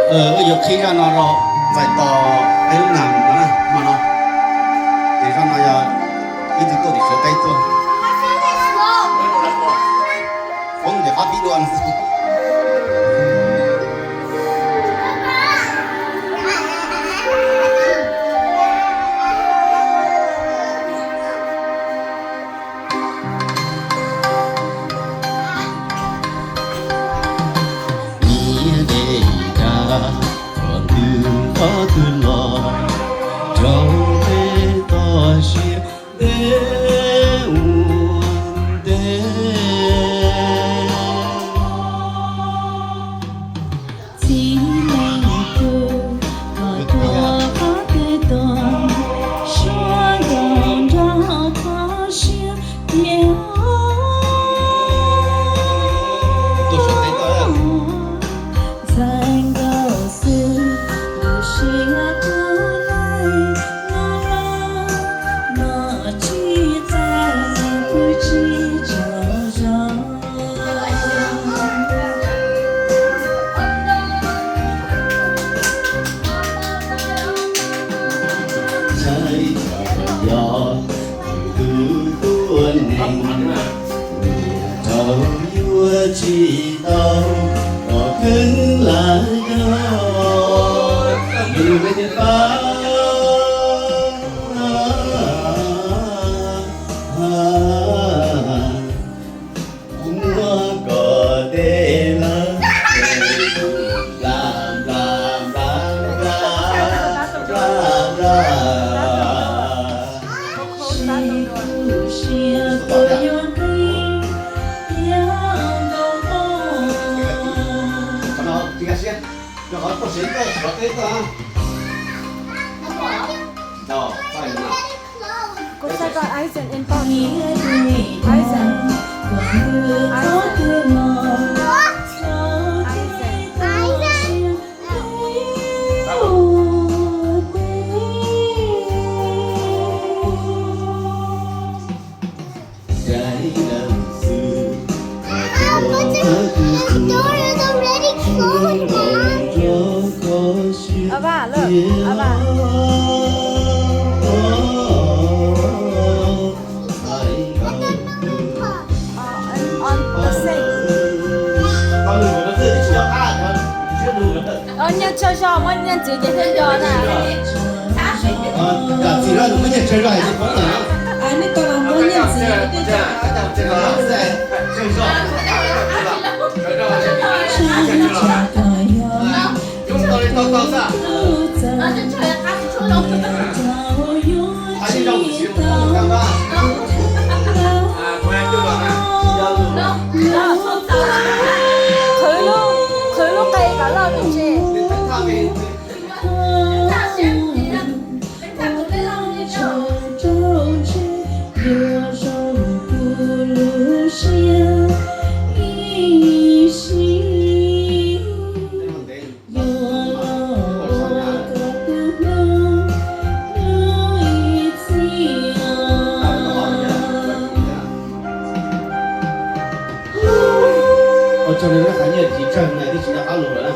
Wb yuav qhib zaj no rau txais tos peb lub nag no na, hmo no. Ces zaj no yog ib tug tuaj tim Suav teb tuaj. Poob ces qab pib dua. Niam dej dag, qhov twg qhov twg los rau peb toj siab ntev ua ntej. Txiv neej tub, koj tuav qhov twg tuaj, suav nraug nrog kho siab tiag. Ntxhais nkauj xwb, lub siab kub laij no los, nom tsis txais kuj tsis tsaug zog. Ntshai tsam yog tus tuab neeg, niam rau yuav tsis tau kom kheev lawm yog nws pab. Muab koj tej lawv nplas nplas nplas nplas nplas nplas nplas. Sib khuv siab puas yuav nqig thiab ntaus nqo. Koj saib koj Aizen inbox. Aizen. Aizen. Aizen. Papa, but the, the door is already closed, Mom. Ava, look, Ava. But the mom part. Uh, and on the sink. Nyiaj tsawg zog, muab nyiaj ntxiv ces thiaj nco na. Nyiaj tsawg zog, muab nyiaj ntxiv. Qhwv lub, qhwv lub qe kom loj me ntsis. Ua tsaug, nws lub qhov nyiaj tsis tsawg na, twb tsis nco qab lus lawm na.